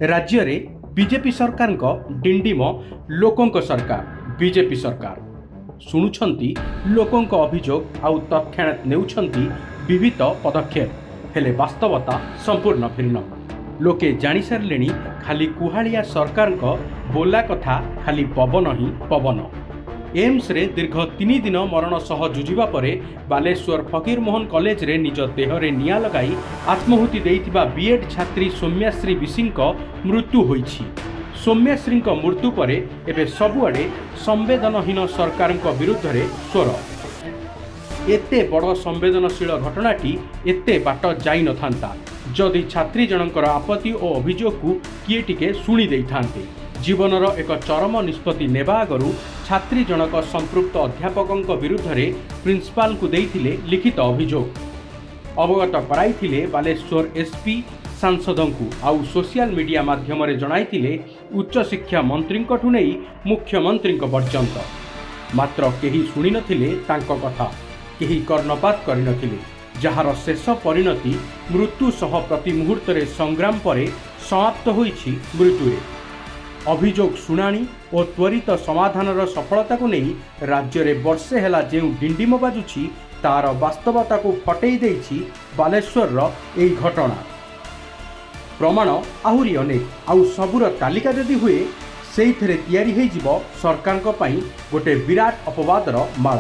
ରାଜ୍ୟରେ ବିଜେପି ସରକାରଙ୍କ ଡିଣ୍ଡିମ, ଲୋକଙ୍କ ସରକାର, ବିଜେପି ସରକାର ଶୁଣୁଛନ୍ତି ଲୋକଙ୍କ ଅଭିଯୋଗ ଆଉ ତତ୍କ୍ଷଣାତ୍ ନେଉଛନ୍ତି ବିବିଧ ପଦକ୍ଷେପ। ହେଲେ ବାସ୍ତବତା ସମ୍ପୂର୍ଣ୍ଣ ଭିନ୍ନ। ଲୋକେ ଜାଣିସାରିଲେଣି, ଖାଲି କୁହାଳିଆ ସରକାରଙ୍କ ବୋଲା କଥା ଖାଲି ପବନ ହିଁ ପବନ। ଏମ୍ସରେ ଦୀର୍ଘ 3 ଦିନ ମରଣ ସହ ଯୁଝିବା ପରେ ବାଲେଶ୍ୱର ଫକୀରମୋହନ କଲେଜରେ ନିଜ ଦେହରେ ନିଆଁ ଲଗାଇ ଆତ୍ମାହୁତି ଦେଇଥିବା ବିଏଡ୍ ଛାତ୍ରୀ ସୌମ୍ୟାଶ୍ରୀ ବିଶିଙ୍କ ମୃତ୍ୟୁ ହୋଇଛି। ସୌମ୍ୟାଶ୍ରୀଙ୍କ ମୃତ୍ୟୁ ପରେ ଏବେ ସବୁଆଡ଼େ ସମ୍ବେଦନହୀନ ସରକାରଙ୍କ ବିରୁଦ୍ଧରେ ସ୍ୱର। ଏତେ ବଡ଼ ସମ୍ବେଦନଶୀଳ ଘଟଣାଟି ଏତେ ବାଟ ଯାଇନଥାନ୍ତା, ଯଦି ଛାତ୍ରୀ ଜଣଙ୍କର ଆପତ୍ତି ଓ ଅଭିଯୋଗକୁ କିଏ ଟିକେ ଶୁଣି ଦେଇଥାନ୍ତେ। ଜୀବନର ଏକ ଚରମ ନିଷ୍ପତ୍ତି ନେବା ଆଗରୁ ଛାତ୍ରୀ ଜଣକ ସମ୍ପୃକ୍ତ ଅଧ୍ୟାପକଙ୍କ ବିରୁଦ୍ଧରେ ପ୍ରିନ୍ସିପାଲଙ୍କୁ ଦେଇଥିଲେ ଲିଖିତ ଅଭିଯୋଗ। ଅବଗତ କରାଇଥିଲେ ବାଲେଶ୍ୱର ଏସ୍ପି, ସାଂସଦଙ୍କୁ ଆଉ ସୋସିଆଲ ମିଡିଆ ମାଧ୍ୟମରେ ଜଣାଇଥିଲେ ଉଚ୍ଚଶିକ୍ଷା ମନ୍ତ୍ରୀଙ୍କଠୁ ନେଇ ମୁଖ୍ୟମନ୍ତ୍ରୀଙ୍କ ପର୍ଯ୍ୟନ୍ତ। ମାତ୍ର କେହି ଶୁଣିନଥିଲେ ତାଙ୍କ କଥା, କେହି କର୍ଣ୍ଣପାତ କରିନଥିଲେ, ଯାହାର ଶେଷ ପରିଣତି ମୃତ୍ୟୁ ସହ ପ୍ରତି ମୁହୂର୍ତ୍ତରେ ସଂଗ୍ରାମ ପରେ ସମାପ୍ତ ହୋଇଛି ମୃତ୍ୟୁରେ। ଅଭିଯୋଗ ଶୁଣାଣି ଓ ତ୍ୱରିତ ସମାଧାନର ସଫଳତାକୁ ନେଇ ରାଜ୍ୟରେ ବର୍ଷେ ହେଲା ଯେଉଁ ଡିଣ୍ଡିମ ବାଜୁଛି, ତାର ବାସ୍ତବତାକୁ ଫଟେଇ ଦେଇଛି ବାଲେଶ୍ୱରର ଏଇ ଘଟଣା। ପ୍ରମାଣ ଆହୁରି ଅନେକ, ଆଉ ସବୁର ତାଲିକା ଯଦି ହୁଏ, ସେଇଥିରେ ତିଆରି ହେଇଯିବ ସରକାରଙ୍କ ପାଇଁ ଗୋଟେ ବିରାଟ ଅପବାଦର ମାଳ।